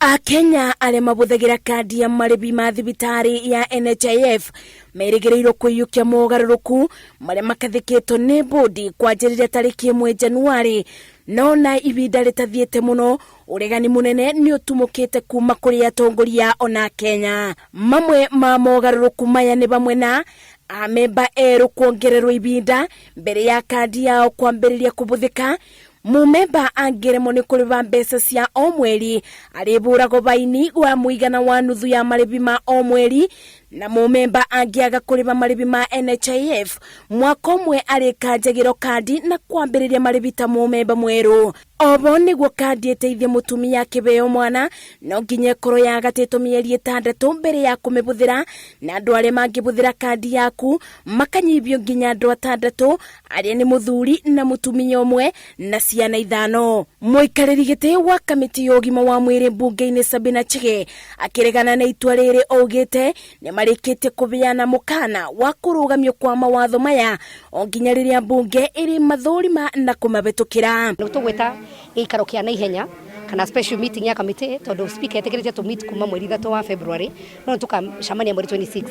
Akenya arĩa mabũthagĩra kandi ya marĩhi ma thibitarĩ ya NHIF merĩgĩrĩirwo kũiyũkia mogarũrũku marĩa makathĩkĩtwo nĩ bodi kwanjĩrĩria tarĩki 1 Januarĩ. No na ibinda rĩtathiĩte mũno, ũregani mũnene nĩ ũtumũkĩte kuma kũrĩ atongoria ona Kenya. Mamwe ma mogarũrũku maya nĩ hamwe na amemba erũ kuongererwo ibinda mbere ya kandi yao kwambĩrĩria kũbũthĩka, mumemba angĩremwo nĩ kũrĩha mbeca cia o mweri arĩbũragwo baini wa mũigana wa nuthu ya marĩhi ma o mweri, na mumemba angĩaga kũrĩha marĩhi ma NHIF mwaka ũmwe arĩkanjagĩrwo kandi na kwambĩrĩria marĩhi ta mumemba mwerũ. Obo nĩguo kandi ĩteithie mũtumia akĩheo mwana no nginya ĩkorwo yagatĩtwo mĩeri 6 mbere ya kũmĩbũthĩra, na andũ arĩa mangĩbũthĩra kandi yaku makanyihio nginya andũ 6 arĩa nĩ mũthuri na mũtumia ũmwe na ciana 5. Mũikarĩri gĩtĩ wa kamĩtĩ ya ũgima wa mwĩrĩ mbunge-inĩ Sabina Chege akĩregana na itua rĩrĩ augĩte nĩ marĩkĩtie kũheana mũkana wa kũrũgamio kwa mawatho maya o nginya rĩrĩa mbunge ĩrĩ mathũrima na kũmabĩtũkĩra. Nĩ tũgwĩta gĩikaro kĩa naihenya kana special meeting ya kamĩtĩ tondũ speaker etĩkĩrĩte tũ meet kuma mweri 3 wa February, no nĩ tũkacemania mweri 26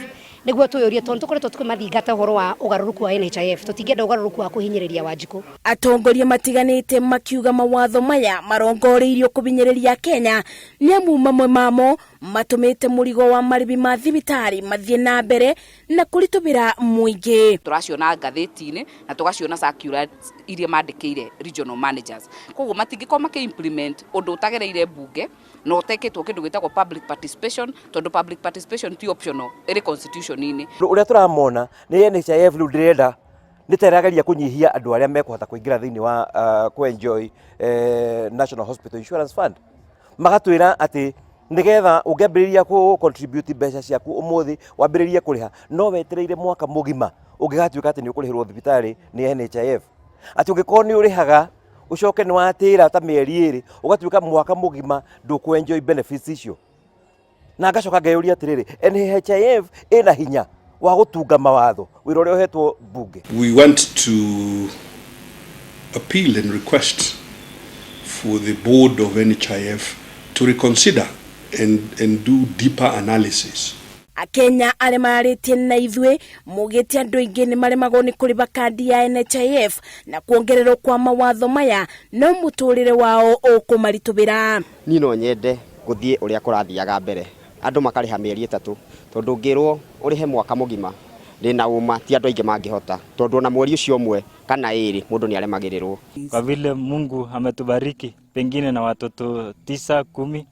nĩguo twĩyũrie tondũ tũkoretwo tũkĩmathingata ũhoro wa ũgarũrũku wa NHIF. Tũtingĩenda ũgarũrũku wa kũhinyĩrĩria Wanjikũ. Atongoria matiganĩte makiuga mawatho maya marongoreirio kũhinyĩrĩria Kenya nĩ amu mamwe mamo matũmĩte mũrigo wa marĩhi ma thibitarĩ mathiĩ na mbere na kũritũhĩra mũingĩ. Tũraciona ngathĩti-inĩ na tũgaciona circular iria mandĩkĩire regional managers, koguo matingĩkorwo makĩ implement ũndũ ũtagereire mbunge na ũtekĩtwo kĩndũ gĩtagwo public participation, tondũ public participation ti optional, ĩrĩ constitution-inĩ. Ũrĩa tũramona nĩ NHIF rĩu ndĩrenda nĩ ta ĩrageria kũnyihia andũ arĩa mekũhota kũingĩra thĩinĩ wa kũ enjoy National Hospital Insurance Fund. Magatwĩra atĩ nĩgetha ũngĩambĩrĩria kũ contribute mbeca ciaku ũmũthĩ wambĩrĩrie kũrĩha no wetereire mwaka mũgima ũngĩgatuĩka atĩ nĩ ũkũrĩhĩrwo thibitarĩ nĩ NHIF, atĩ ũngĩkorwo nĩ ũrĩhaga ũcoke nĩ watĩra ta mĩeri 2 ũgatuĩka mwaka mũgima ndũkũ enjoy benefits icio. Na ngacoka ngeyũria atĩrĩrĩ, NHIF ĩna hinya wa gũtunga mawatho wĩra ũrĩa ũhetwo mbunge? We want to appeal and request for the board of NHIF to reconsider and do deeper analysis. Akenya arĩa mararĩtie na ithuĩ mugĩte andũ aingĩ nĩ maremagwo nĩ kũrĩha kandi ya NHIF na kuongererwo kwa mawatho maya no mũtũrĩre wao ũkũmaritũhĩra. Niĩ no nyende gũthiĩ ũrĩa kũrathiaga mbere, andũ makarĩha mĩeri 3, tondũ ũngĩrwo ũrĩhe mwaka mũgima ndĩna ũma ti andũ aingĩ mangĩhota, tondũ ona mweri ũcio ũmwe kana 2 mũndũ nĩ aremagĩrĩrwo. Kwa vile Mungu ametubariki pengine na watoto 9, 10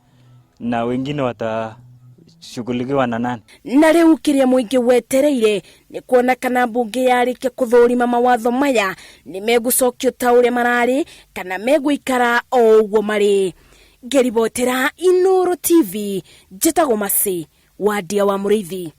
na wengine watashughulikiwa na nani? Na rĩu kĩrĩa mũingĩ wetereire nĩ kuona kana mbunge yarĩkia kũthũrima mawatho maya nĩ megũcokio ta ũrĩa mararĩ kana megũikara o ũguo marĩ. Ngĩribotera Inooro TV, njĩtagwo Mercy Wandia wa Mũrĩithi.